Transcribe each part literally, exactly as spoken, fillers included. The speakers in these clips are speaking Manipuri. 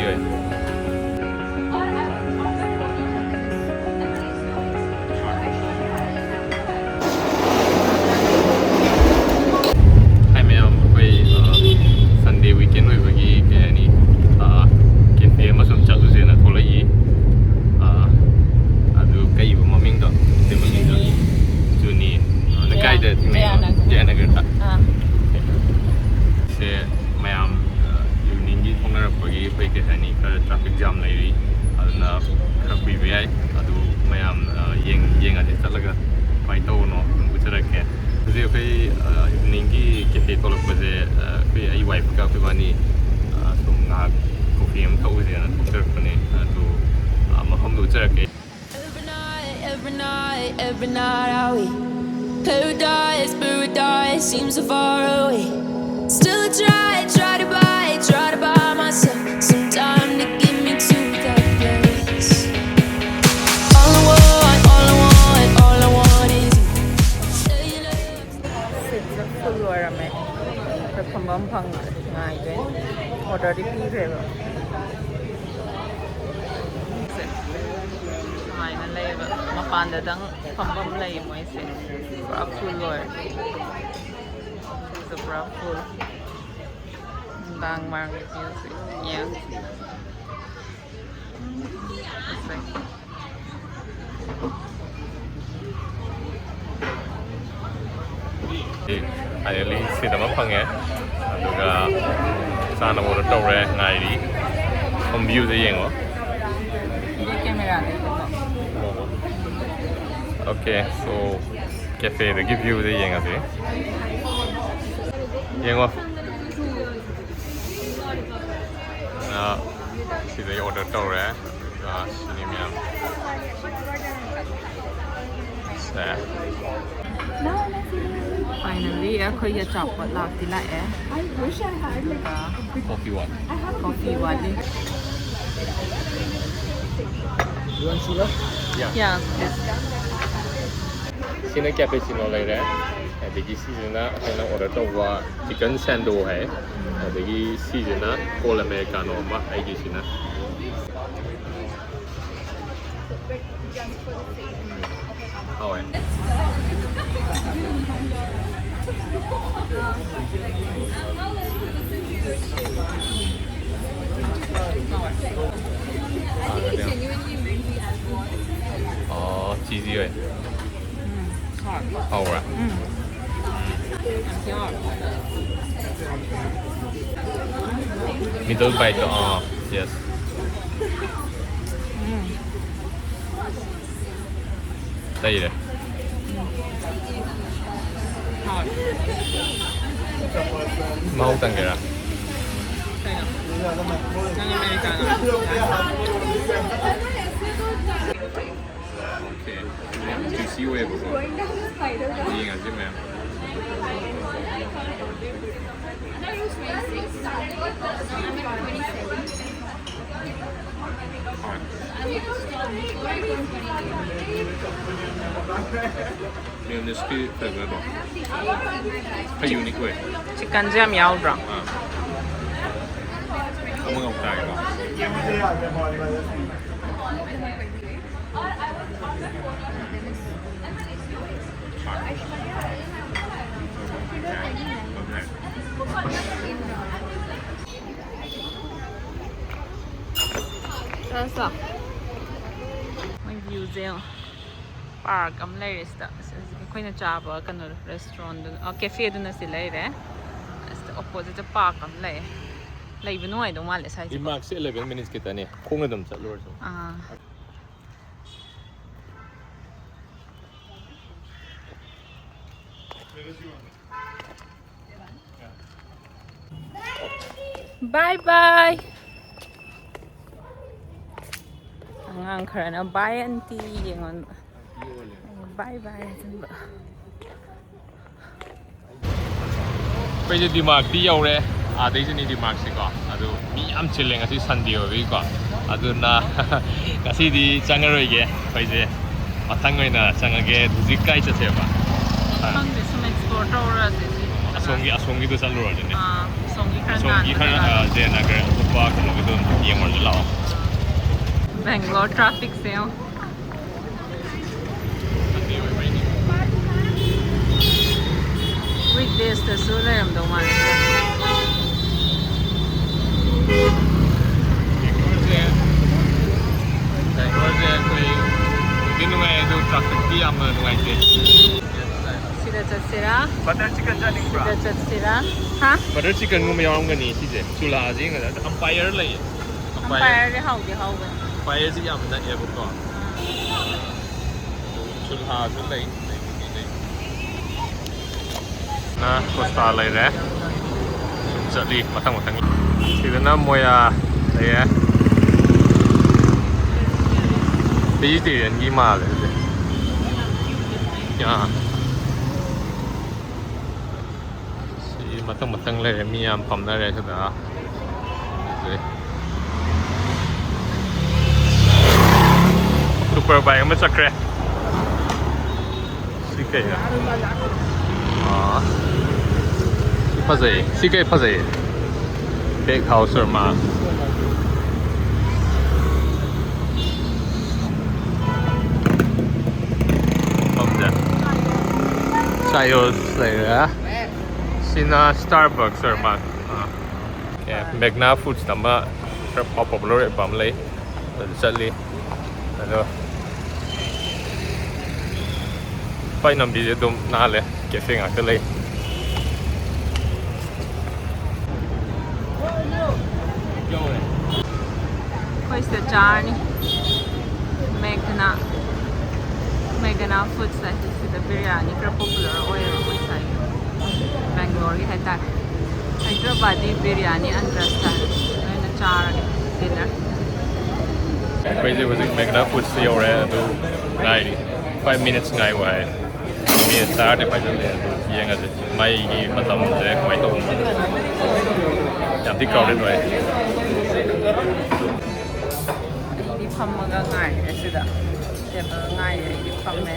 Hi ꯃꯌꯥꯝ, ꯑꯩꯈꯣꯏ, ꯑ, Sunday weekend ꯑꯣꯏꯕꯒꯤ, ꯀꯩ ꯍꯥꯏꯅꯤ, ꯑ, cafe ꯑꯃ ꯁꯨꯝ ꯆꯠꯂꯨꯁꯦꯅ ꯊꯣꯛꯂꯛꯏ꯫ ꯑ, ꯑꯗꯨ ꯀꯩꯕ ꯃꯃꯤꯡꯗꯣ? Cafe ꯃꯃꯤꯡꯗꯣ? ꯖꯨꯅꯤ, ꯑ, ꯅꯪ ꯀꯥꯏꯗ ꯊꯦꯡꯅꯩꯅꯣ? ꯖꯌꯥꯅꯒꯔ꯫ ꯖꯌꯥꯅꯒꯔꯗ꯫ ꯑꯥ꯫ ꯁꯦ ꯃꯌꯥꯝ, ꯑ, eveningꯒꯤ ꯊꯣꯛꯅꯔꯛꯄꯒꯤ ꯑꯩꯈꯣꯏ, ꯀꯩ ꯍꯥꯏꯅꯤ, ꯈꯔ traffic jam ꯂꯩꯔꯤ, ꯑꯗꯨꯅ ꯈꯔ ꯀꯨꯏꯕ ꯌꯥꯏ꯫ ꯑꯗꯨ ꯃꯌꯥꯝ, ꯑ, ꯌꯦꯡ-, ꯌꯦꯡꯉꯁꯦ ꯆꯠꯂꯒ ꯀꯃꯥꯏꯅ ꯇꯧꯕꯅꯣ ꯑꯗꯨꯝ ꯎꯠꯆꯔꯛꯀꯦ꯫ ꯍꯧꯖꯤꯛ ꯑꯩꯈꯣꯏ, ꯑ, eveningꯒꯤ cafe ꯊꯣꯛꯂꯛꯄꯁꯦ, ꯑ, ꯑꯩꯈꯣꯏ, ꯑꯩ wifeꯀ ꯑꯩꯈꯣꯏ ꯏꯕꯥꯅꯤ, ꯑ, ꯁꯨꯝ ꯉꯥꯏꯍꯥꯛ coffee ꯑꯃ ꯊꯛꯎꯁꯦꯅ ꯊꯣꯛꯆꯔꯛꯄꯅꯦ꯫ ꯑꯗꯨ, ꯑ, ꯃꯐꯝꯗꯣ ꯎꯠꯆꯔꯛꯀꯦ꯫ Every night, every night, every night I wait. Paradise, paradise seems so far away. Still I try, try to buy, try to buy myself some time to get me to that place. All I want, all I want, all I want is you. Say you love. Seatꯁꯦ full ꯑꯣꯏꯔꯝꯃꯦ꯫ ꯑꯩꯈꯣꯏ ꯐꯝꯐꯝ ꯐꯪꯗ꯭ꯔꯦ꯫ ꯉꯥꯏꯗꯣꯏꯅꯦ꯫ Orderꯗꯤ ꯄꯤꯈ꯭ꯔꯦꯕ꯫ ꯁꯦ꯫ ꯁꯨꯃꯥꯏꯅ ꯂꯩꯌꯦꯕ꯫ ꯃꯄꯥꯟꯗꯗꯪ ꯐꯝꯐꯝ ꯂꯩ ꯃꯣꯏꯁꯦ꯫ ꯄꯨꯔꯥ full ꯑꯣꯏꯔꯦ꯫ ꯁꯤꯁꯨ ꯄꯨꯔꯥ full꯫ ꯅꯨꯡꯗꯥꯡ ꯋꯥꯏꯔꯝꯒꯤ viewꯁꯦ꯫ ꯌꯦꯡꯉꯨ꯫ ꯐꯖꯩ꯫ Finally seat ꯑꯃ ꯐꯪꯉꯦ꯫ ꯑꯗꯨꯒ ꯆꯥꯅꯕ order ꯇꯧꯔꯦ꯫ ꯉꯥꯏꯔꯤ꯫ ꯁꯣꯝ viewꯁꯦ ꯌꯦꯡꯉꯣ꯫ ꯁꯤꯗꯤ cameraꯗꯒꯤ ꯐꯣꯇꯣ꯫ Okay, so cafeꯗꯒꯤ viewꯁꯦ ꯌꯦꯡꯉꯁꯤ꯫ ꯌꯦꯡꯉꯣ꯫ ꯑ, ꯁꯤꯗꯩ order ꯇꯧꯔꯦ꯫ ꯑꯗꯨꯒ ꯁꯤꯅꯤ ꯃꯌꯥꯝ꯫ ꯁꯦ꯫ Finally, ꯑꯩꯈꯣꯏꯒꯤ ꯑꯆꯥꯄꯣꯠ ꯂꯥꯛꯇꯤ ꯂꯥꯛꯑꯦ꯫ ꯑꯗꯨꯒ coffee ꯋꯥꯠꯂꯤ꯫ Coffee ꯋꯥꯠꯂꯤ꯫ You want sugar? Yeah. Yeah, please. ꯁꯤꯅ cappuccino ꯂꯩꯔꯦ꯫ ꯑꯗꯒꯤ ꯁꯤꯁꯤꯅ ꯑꯩꯈꯣꯏꯅ ꯑꯣꯔꯗꯔ ꯇꯧꯕ ꯆꯤꯀꯟ ꯁꯦꯟꯗꯣ ꯍꯥꯏ꯫ ꯑꯗꯒꯤ ꯁꯤꯁꯤꯅ ꯀꯣꯜ ꯑꯃꯦꯔꯤꯀꯥꯅꯣ ꯑꯃ, ꯑꯩꯒꯤꯁꯤꯅ꯫ ꯍꯥꯎꯋꯦ꯫ ꯑꯣ, ꯆꯤꯖꯤ ꯑꯣꯏ꯫ ꯎꯝ, ꯍꯥꯎꯋꯦ꯫ ꯍꯥꯎꯕ꯭ꯔꯥ? ꯎꯝ꯫ ꯌꯥꯝ ꯊꯤ ꯍꯥꯎꯋꯦ꯫ Middle bite ꯇꯣ, ꯑꯥ, yes꯫ ꯎꯝ꯫ ꯂꯩꯔꯦ꯫ ꯍꯥꯎꯋꯦ꯫ ꯃꯍꯥꯎ ꯇꯪꯒꯦꯔꯥ? ꯀꯩꯅꯣ? ꯅꯪ ꯑꯃꯦꯔꯤꯀꯥꯅꯣ? ꯑꯣꯀꯦ꯫ ꯌꯥꯝ ꯖꯨꯁꯤ ꯑꯣꯏꯌꯦꯕꯀꯣ꯫ ꯌꯦꯡꯉꯁꯤ ꯃꯌꯥꯝ꯫ ꯍꯣꯏ꯫ ꯃꯦꯌꯣꯅꯤꯁꯀꯤ ꯐ꯭ꯂꯦꯕꯔꯗꯣ ꯈꯔ ꯌꯨꯅꯤꯛ ꯑꯣꯏ꯫ ꯆꯤꯛꯀꯟꯁꯦ ꯌꯥꯝ ꯌꯥꯎꯗ꯭ꯔꯣ? ꯑꯥ꯫ ꯑꯃꯒ ꯑꯃꯨꯛ ꯇꯥꯒꯦꯀꯣ꯫ ꯆꯥꯁ ꯂꯥꯎ꯫ ꯃꯣꯏ ꯚ꯭ꯌꯨꯁꯦ ꯌꯦꯡꯉꯣ꯫ ꯄꯥꯔꯛ ꯑꯃ ꯂꯩꯔꯦ ꯁꯤꯗ꯫ ꯑꯁ, ꯍꯧꯖꯤꯛ ꯑꯩꯈꯣꯏꯅ ꯆꯥꯕ ꯀꯩꯅꯣ ꯔꯦꯁꯇꯨꯔꯦꯟꯗꯨ, ꯑ, ꯀꯦꯐꯦꯗꯨꯅ ꯁꯤ ꯂꯩꯔꯦ꯫ ꯑꯁꯤꯗ ꯑꯣꯄꯣꯖꯤꯠꯇ ꯄꯥꯔꯛ ꯑꯃ ꯂꯩ꯫ ꯂꯩꯕ ꯅꯨꯡꯉꯥꯏꯗꯧ ꯃꯥꯜꯂꯦ ꯁ꯭ꯋꯥꯏꯁꯦ꯫ ꯗꯤꯃꯥꯔꯛꯁꯦ eleven minutes ꯈꯤꯇꯅꯦ꯫ ꯈꯣꯡꯅ ꯑꯗꯨꯝ ꯆꯠꯂꯨꯔꯁꯨ꯫ ꯑꯥ꯫ ꯕꯥꯏ ꯕꯥꯏ꯫ ꯑꯉꯥꯡ ꯈꯔꯅ "ꯕꯥꯏ ꯑꯟꯇꯤ" ꯌꯦꯡꯉꯣ꯫ "ꯕꯥꯏ ꯕꯥꯏ" ꯍꯥꯏꯖꯟꯕ꯫ ꯑꯩꯈꯣꯏꯁꯦ ꯗꯤꯃꯥꯔꯛꯇꯤ ꯌꯧꯔꯦ꯫ ꯑꯥꯗꯩꯁꯤꯅꯤ ꯗꯤꯃꯥꯔꯛꯁꯤꯀꯣ꯫ ꯑꯗꯨ ꯃꯤ ꯌꯥꯝ ꯆꯤꯜꯂꯦ ꯉꯁꯤ ꯁꯟꯗꯦ ꯑꯣꯏꯕꯒꯤꯀꯣ꯫ ꯑꯗꯨꯅ ꯉꯁꯤꯗꯤ ꯆꯪꯉꯔꯣꯏꯒꯦ ꯑꯩꯈꯣꯏꯁꯦ꯫ ꯃꯊꯪ ꯑꯣꯏꯅ ꯆꯪꯉꯒꯦ꯫ ꯍꯧꯖꯤꯛ ꯀꯥꯏ ꯆꯠꯁꯦꯕ? ꯈꯪꯗꯦ, ꯁꯨꯝ ꯇꯧꯔꯁꯦ ꯁꯤ꯫ ꯑꯁꯣꯝꯒꯤ, ꯑꯁꯣꯝꯒꯤꯗꯣ ꯆꯠꯂꯨꯔꯁꯤꯅꯦ꯫ ꯑꯥ, ꯑꯁꯣꯝꯒꯤ ꯈꯔ ꯑꯁꯣꯝꯒꯤ ꯈꯔ, ꯅꯥꯟꯕꯗ꯫ ꯑ, ꯖꯦꯟꯅ ꯈꯔ ꯑꯇꯣꯞꯄ ꯀꯩꯅꯣꯒꯤꯗꯣ ꯑꯗꯨꯝ ꯌꯦꯡꯉꯨꯔꯁꯤ ꯂꯥꯛꯑꯣ꯫ ꯕꯦꯡꯒ꯭ꯂꯣꯔ ꯇ꯭ꯔꯥꯐꯤꯛꯁꯦ ꯌꯦꯡꯉꯣ꯫ ꯋꯤꯛ ꯗꯦꯖꯇꯁꯨ ꯂꯩꯔꯝꯗꯧ ꯃꯥꯜꯂꯦ꯫ ꯕꯦꯡꯒ꯭ꯂꯣꯔꯁꯦ, ꯕꯦꯡꯒ꯭ꯂꯣꯔꯁꯦ ꯑꯩꯈꯣꯏ ꯅꯨꯡꯗꯤ ꯅꯨꯡꯉꯥꯏ, ꯑꯗꯨ ꯇ꯭ꯔꯥꯐꯤꯛꯇꯤ ꯌꯥꯝꯅ ꯅꯨꯡꯉꯥꯏꯇꯦ꯫ ꯁꯤꯗ ꯆꯠꯁꯤꯔꯥ? ꯕꯇꯔ ꯆꯤꯀꯟ ꯆꯥꯅꯤꯡꯕ꯭ꯔꯥ? ꯁꯤꯗ ꯆꯠꯁꯤꯔꯥ? ꯍꯥ? ꯕꯇꯔ ꯆꯤꯀꯟꯒꯨꯝꯕ ꯌꯥꯎꯔꯝꯒꯅꯤ ꯁꯤꯁꯦ꯫ ꯆꯨꯂꯥꯁꯦ ꯌꯦꯡꯉꯗ ꯑꯝꯄꯥꯌꯔ ꯂꯩꯌꯦ꯫ ꯑꯝꯄꯥꯌꯔ꯫ ꯑꯝꯄꯥꯌꯔꯗꯤ ꯍꯥꯎꯗꯤ ꯍꯥꯎꯕꯅꯤ꯫ ꯑꯝꯄꯥꯌꯔꯁꯤ ꯌꯥꯝ ꯅꯛꯑꯦꯕꯀꯣ꯫ ꯆꯨꯂꯥꯁꯨ ꯂꯩ꯫ ꯂꯩꯕꯨꯗꯤ ꯂꯩ꯫ ꯅ ꯀꯣꯁꯇꯥ ꯂꯩꯔꯦ꯫ ꯁꯨꯝ ꯆꯠꯂꯤ ꯃꯊꯪ ꯃꯊꯪ꯫ ꯁꯤꯗꯅ ꯃꯣꯌꯥ ꯂꯩꯔꯦ꯫ ꯚꯦꯖꯤꯇꯦꯔꯤꯌꯟꯒꯤ ꯃꯥꯜꯂꯦ ꯁꯤꯗꯤ꯫ ꯑꯥ꯫ ꯁꯤ ꯃꯊꯪ ꯃꯊꯪ ꯂꯩꯔꯦ꯫ ꯃꯤ ꯌꯥꯝ ꯐꯝꯅꯔꯦ ꯁꯤꯗ꯫ ꯐꯖꯩ꯫ ꯁꯨꯄꯔ ꯕꯥꯏꯛ ꯑꯃ ꯆꯠꯈ꯭ꯔꯦ꯫ ꯁꯤ ꯀꯩꯅꯣ? ꯑꯥ꯫ ꯁꯤ ꯐꯖꯩ꯫ ꯁꯤ ꯀꯩ ꯐꯖꯩ? ꯕꯦꯛ ꯍꯥꯎꯁ ꯑꯣꯏꯔ ꯃꯥꯜꯂꯦ꯫ ꯃꯐꯝꯁꯦ꯫ ꯆꯥꯌꯣꯁ ꯂꯩꯔꯦ꯫ ꯁꯤꯅ ꯁ꯭ꯇꯥꯔꯕꯛꯁ ꯑꯣꯏꯔ ꯃꯥꯜꯂꯦ꯫ ꯑꯥ꯫ ꯑꯦ, ꯃꯦꯒꯅꯥ ꯐꯨꯗꯁꯇ ꯑꯃ ꯈꯔ ꯄꯣꯄꯨꯂꯔ ꯑꯣꯏꯕ ꯑꯃ ꯂꯩ꯫ ꯑꯗꯨ ꯆꯠꯂꯤ꯫ ꯑꯗꯣ ꯍꯣꯏ, ꯂꯝꯕꯤꯁꯦ ꯑꯗꯨꯝ ꯅꯥꯜꯂꯦ, ꯀꯦꯐꯦ ꯉꯥꯛꯇ ꯂꯩ꯫ ꯑꯩꯈꯣꯏ ꯁꯤꯗ ꯆꯥꯔꯅꯤ꯫ ꯃꯦꯒꯅꯥ, ꯃꯦꯒꯅꯥ ꯐꯨꯗꯁ ꯍꯥꯏꯁꯦ ꯁꯤꯗ ꯕꯤꯔꯌꯥꯅꯤ ꯈꯔ ꯄꯣꯄꯨꯂꯔ ꯑꯣꯏꯌꯦꯕ ꯑꯩꯈꯣꯏ ꯁ꯭ꯋꯥꯏꯒꯤ꯫ ꯕꯦꯡꯒ꯭ꯂꯣꯔꯒꯤ ꯍꯥꯏꯇꯥꯔꯦ꯫ ꯍꯥꯏꯗ꯭ꯔꯕꯥꯗꯤ ꯕꯤꯔꯌꯥꯅꯤ ꯑꯟꯗ꯭ꯔꯁꯇꯥꯏꯜ ꯑꯣꯏꯅ ꯆꯥꯔꯒꯦ ꯗꯤꯅꯔ꯫ ꯑꯩꯈꯣꯏꯁꯦ ꯍꯧꯖꯤꯛ ꯃꯦꯒꯅꯥ ꯐꯨꯗꯁ ꯌꯧꯔꯦ, ꯑꯗꯨ ꯉꯥꯏꯔꯤ꯫ Five minutes ꯉꯥꯏꯌꯨ ꯍꯥꯏ꯫ ꯃꯤꯅꯤꯠ ꯇꯔꯥꯗꯤ ꯐꯥꯖꯤꯜꯂꯦ, ꯑꯗꯨ ꯌꯦꯡꯉꯁꯦ ꯃꯩꯒꯤ ꯃꯇꯝꯁꯦ ꯀꯃꯥꯏꯅ ꯇꯧꯕꯅꯣ꯫ ꯌꯥꯝ ꯊꯤ crowded ꯑꯣꯏ꯫ ꯑꯩꯗꯤ ꯐꯝꯃꯒ ꯉꯥꯏꯔꯦ ꯁꯤꯗ꯫ ꯇꯦꯕꯜ ꯉꯥꯏꯔꯦ, ꯑꯩꯗꯤ ꯐꯝꯃꯦ꯫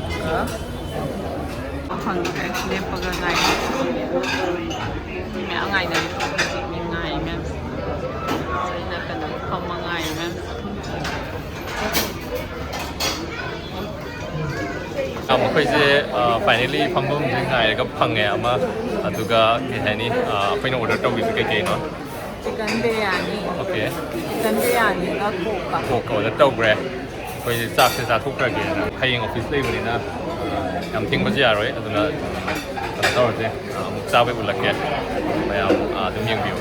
ꯑꯗꯨꯒ ꯐꯪꯗ꯭ꯔꯦ꯫ ꯂꯦꯞꯄꯒ ꯉꯥꯏ꯫ ꯃꯤ ꯃꯌꯥꯝ ꯉꯥꯏꯅꯔꯤ꯫ ꯍꯧꯖꯤꯛ ꯃꯤ ꯉꯥꯏ ꯃꯌꯥꯝ꯫ ꯑꯩꯅ ꯀꯩꯅꯣ ꯐꯝꯃ ꯉꯥꯏ ꯃꯌꯥꯝ꯫ ꯑꯥ, ꯃꯈꯣꯏꯁꯦ, ꯑꯥ, finally ꯐꯝꯐꯝꯁꯦ ꯉꯥꯏꯔꯒ ꯐꯪꯉꯦ ꯑꯃ꯫ ꯑꯗꯨꯒ ꯀꯩ ꯍꯥꯏꯅꯤ, ꯑꯥ, ꯑꯩꯈꯣꯏꯅ order ꯇꯧꯈꯤꯕꯁꯦ ꯀꯩꯀꯩꯅꯣ? ꯆꯤꯀꯟ ꯕꯤꯔꯌꯥꯅꯤ꯫ ꯑꯣꯀꯦ꯫ ꯆꯤꯀꯟ ꯕꯤꯔꯌꯥꯅꯤꯒ ꯀꯣꯛꯀ꯫ ꯀꯣꯛꯀ order ꯇꯧꯈ꯭ꯔꯦ꯫ ꯑꯩꯈꯣꯏꯁꯦ ꯆꯥꯛꯁꯦ ꯆꯥꯊꯣꯛꯈ꯭ꯔꯒꯦꯅ꯫ ꯍꯌꯦꯡ office ꯂꯩꯕꯅꯤꯅ, ꯑꯥ, ꯌꯥꯝ ꯊꯦꯡꯕꯁꯨ ꯌꯥꯔꯣꯏ꯫ ꯑꯗꯨꯅ ꯀꯩꯅꯣ ꯇꯧꯔꯁꯦ, ꯑꯥ, ꯑꯃꯨꯛ ꯆꯥꯕꯩ ꯎꯠꯂꯛꯀꯦ꯫ ꯃꯌꯥꯝ, ꯑꯥ, ꯑꯗꯨꯝ ꯌꯦꯡꯕꯤꯌꯨ꯫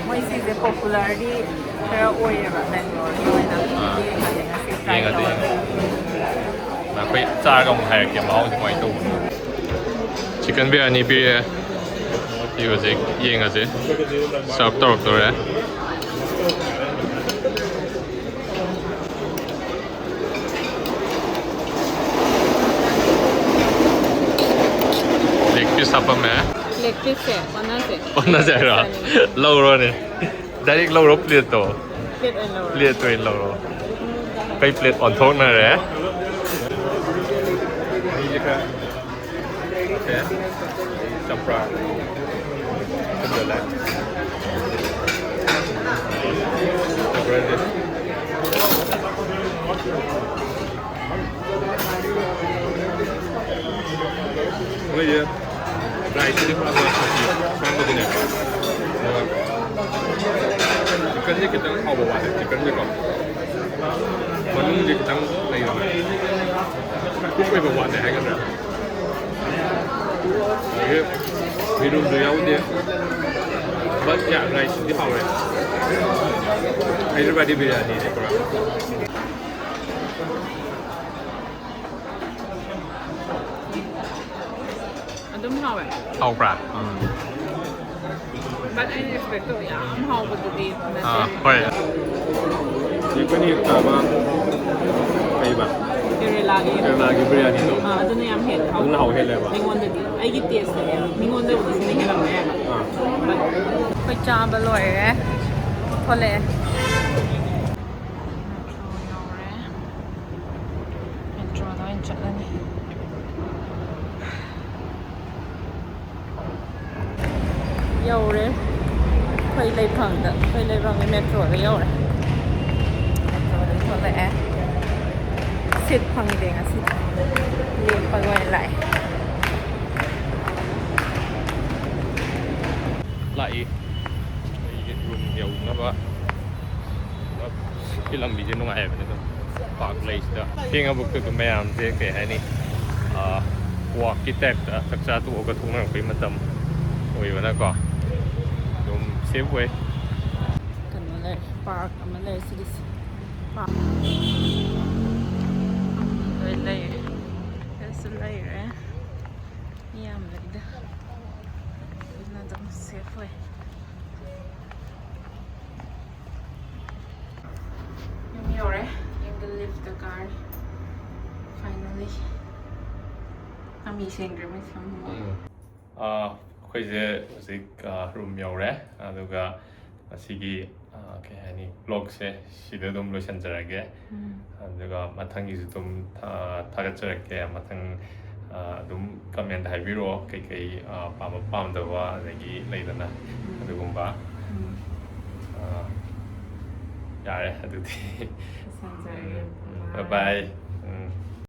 ꯃꯣꯏ ꯁꯤꯁꯦ popularꯗꯤ ꯈꯔ ꯑꯣꯏꯌꯦꯕ ꯕꯦꯡꯒ꯭ꯂꯣꯔꯒꯤ ꯑꯣꯏꯅ꯫ ꯑꯥ꯫ ꯌꯦꯡꯉꯁꯦ, ꯌꯦꯡꯉꯁꯦ꯫ ꯑꯩꯈꯣꯏ ꯆꯥꯔꯒ ꯑꯃꯨꯛ ꯍꯥꯏꯔꯛꯀꯦ ꯃꯍꯥꯎꯁꯦ ꯀꯃꯥꯏꯅ ꯇꯧꯕꯅꯣ꯫ ꯆꯤꯀꯟ ꯕꯤꯔꯌꯥꯅꯤ ꯄꯤꯔꯦ꯫ ꯁꯤ ꯍꯧꯖꯤꯛ ꯌꯦꯡꯉꯁꯦ꯫ Serve ꯇꯧꯔꯛꯇꯧꯔꯦ꯫ Leg piece ꯍꯥꯞꯄꯝꯃꯦ꯫ Leg pieceꯁꯦ ꯑꯣꯟꯅꯁꯦ꯫ ꯑꯣꯟꯅꯁꯦ ꯍꯥꯏꯔꯣ? ꯆꯥꯅꯤꯡꯉꯦ꯫ ꯂꯧꯔꯣꯅꯦ꯫ Direct ꯂꯧꯔꯣ plateꯇꯣ꯫ Plate ꯑꯣꯏꯅ ꯂꯧꯔꯣ꯫ Plate ꯑꯣꯏꯅ ꯂꯧꯔꯣ꯫ ꯑꯩꯈꯣꯏ plate ꯑꯣꯟꯊꯣꯛꯅꯔꯦ꯫ ꯃꯍꯤꯁꯦ ꯈꯔ ꯍꯥꯞꯄꯦ꯫ ꯆꯝꯄ꯭ꯔꯥ꯫ ꯊꯨꯝꯖꯜꯂꯦ꯫ ꯆꯝꯄ꯭ꯔꯥꯁꯦ꯫ ꯃꯣꯏꯁꯦ riceꯁꯤꯗꯤ ꯄꯨꯔꯥ ꯕꯥꯁꯃꯇꯤ ꯑꯁꯥꯡꯕꯗꯨꯅꯦ꯫ ꯑꯗꯨꯒ chickenꯁꯦ ꯈꯤꯇꯪ ꯍꯥꯎꯕ ꯋꯥꯠꯂꯦ, chickenꯁꯦꯀꯣ꯫ ꯃꯅꯨꯡꯁꯦ ꯈꯤꯇꯪ ꯂꯩꯗꯅ cook ꯑꯣꯏꯕ ꯋꯥꯠꯂꯦ ꯍꯥꯏꯒꯗ꯭ꯔꯥ꯫ ꯑꯗꯒꯤ ꯌꯦꯔꯨꯝꯁꯨ ꯌꯥꯎꯗꯦ꯫ But yeah, riceꯁꯤꯗꯤ ꯍꯥꯎꯔꯦ꯫ ꯍꯥꯏꯗ꯭ꯔꯕꯥꯗꯤ ꯕꯤꯔꯌꯥꯅꯤꯅꯦ ꯄꯨꯔꯥ꯫ ꯑꯗꯨꯝ ꯍꯥꯎꯋꯦ꯫ ꯍꯥꯎꯕ꯭ꯔꯥ? ꯎꯝ꯫ But ꯑꯩꯅ expect ꯇꯧꯕ ꯌꯥꯝ ꯍꯥꯎꯕꯗꯨꯗꯤ ꯅꯠꯇꯦ꯫ ꯑꯥ, ꯍꯣꯏ꯫ ꯆꯤꯀꯟ ꯍꯦꯛ ꯆꯥꯕ ꯀꯩꯕ? ꯀꯦꯔꯦꯂꯥꯒꯤ꯫ ꯀꯦꯔꯦꯂꯥꯒꯤ ꯕꯤꯔꯌꯥꯅꯤꯗꯣ? ꯑꯥ, ꯑꯗꯨꯅ ꯌꯥꯝ ꯍꯦꯜꯂꯦ꯫ ꯑꯗꯨꯅ ꯍꯥꯎ ꯍꯦꯜꯂꯦꯕ? ꯑꯩꯉꯣꯟꯗꯗꯤ, ꯑꯩꯒꯤ tasteꯇꯅꯦ꯫ ꯃꯤꯉꯣꯟꯗꯕꯨꯗꯤ ꯁꯤꯅ ꯍꯦꯜꯂꯝꯕ ꯌꯥꯏꯕ꯫ ꯑꯥ꯫ But ꯑꯩꯈꯣꯏ ꯆꯥꯕ ꯂꯣꯏꯔꯦ꯫ ꯊꯣꯛꯂꯛꯑꯦ꯫ Metro ꯌꯧꯔꯦ꯫ Metroꯗ ꯑꯣꯏꯅ ꯆꯠꯂꯅꯤ꯫ ꯌꯧꯔꯦ ꯑꯩꯈꯣꯏ ꯂꯩꯐꯝꯗ, ꯑꯩꯈꯣꯏ ꯂꯩꯐꯝꯒꯤ ꯃꯦꯇ꯭ꯔꯣꯗ ꯌꯧꯔꯦ꯫ ꯃꯦꯇ꯭ꯔꯣꯗ ꯊꯣꯛꯂꯛꯑꯦ꯫ ꯁꯤꯠ ꯐꯪꯗꯦ ꯉꯁꯤꯗꯤ꯫ ꯂꯦꯞꯄꯒ ꯑꯣꯏꯅ ꯂꯥꯛꯑꯦ꯫ ꯂꯥꯛꯏ꯫ ꯑꯩꯒꯤ ꯔꯨꯝ ꯌꯧꯅꯕ꯫ ꯁꯤ ꯂꯝꯕꯤꯁꯦ ꯅꯨꯡꯉꯥꯏꯕꯅꯦ ꯑꯗꯨꯝ꯫ ꯄꯥꯔꯛ ꯂꯩꯁꯤꯗ ꯊꯦꯡꯉꯕꯨꯛꯇ ꯑꯗꯨꯝ ꯃꯌꯥꯝꯁꯦ ꯀꯩ ꯍꯥꯏꯅꯤ, ꯋꯥꯛꯀꯤ ꯇꯥꯏꯞꯇ ꯆꯥꯛ ꯆꯥ ꯇꯣꯛꯑꯒ ꯊꯣꯛꯅꯔꯛꯄꯒꯤ ꯃꯇꯝ ꯑꯣꯏꯕꯅꯀꯣ ꯑꯗꯨꯝ ꯁꯦꯐ ꯑꯣꯏ꯫ ꯀꯩꯅꯣ ꯂꯩꯔꯦ, ꯄꯥꯔꯛ ꯑꯃ ꯂꯩꯔꯦ ꯁꯤꯒꯤꯁꯦ꯫ ꯄꯥꯔꯛ ꯂꯣꯏ ꯂꯩꯔꯦ꯫ ꯁꯤꯗꯁꯨ ꯂꯩꯔꯦ꯫ ꯃꯤ ꯌꯥꯝ ꯂꯩꯗ꯫ ꯑꯗꯨꯅ ꯑꯗꯨꯝ ꯁꯦꯐ ꯑꯣꯏ꯫ ꯌꯨꯝ ꯌꯧꯔꯦ꯫ ꯌꯨꯝꯗ ꯂꯤꯐꯇ ꯀꯥꯔꯦ꯫ Finally꯫ ꯃꯃꯤ ꯁꯦꯡꯗ꯭ꯔꯦ ꯃꯩ ꯁꯦꯝꯃꯨꯕ꯫ ꯎꯝ꯫ ꯑꯥ, ꯑꯩꯈꯣꯏꯁꯦ ꯍꯧꯖꯤꯛ, ꯑꯥ, ꯔꯨꯝ ꯌꯧꯔꯦ꯫ ꯑꯗꯨꯒ ꯉꯁꯤꯒꯤ, ꯑꯥ, ꯀꯩ ꯍꯥꯏꯅꯤ, ꯕ꯭ꯂꯣꯒꯁꯦ ꯁꯤꯗ ꯑꯗꯨꯝ ꯂꯣꯏꯁꯤꯟꯖꯔꯒꯦ꯫ ꯎꯝ꯫ ꯑꯗꯨꯒ ꯃꯊꯪꯒꯤꯁꯨ ꯑꯗꯨꯝ, ꯑꯥ, ꯊꯥꯒꯠꯆꯔꯛꯀꯦ꯫ ꯃꯊꯪ, ꯑꯥ, ꯑꯗꯨꯝ ꯀꯃꯦꯟ ꯍꯥꯏꯕꯤꯔꯛꯑꯣ, ꯀꯩꯀꯩ, ꯑꯥ, ꯄꯥꯝꯕ ꯄꯥꯝꯗꯕ, ꯑꯗꯒꯤ ꯂꯩꯗꯅ, ꯎꯝ꯫ ꯑꯗꯨꯒꯨꯝꯕ꯫ ꯎꯝ꯫ ꯑꯥ, ꯌꯥꯔꯦ ꯑꯗꯨꯗꯤ꯫ ꯂꯣꯏꯁꯤꯟꯖꯔꯒꯦ꯫ ꯎꯝ, ꯎꯝ꯫ Bye bye꯫ ꯎꯝ꯫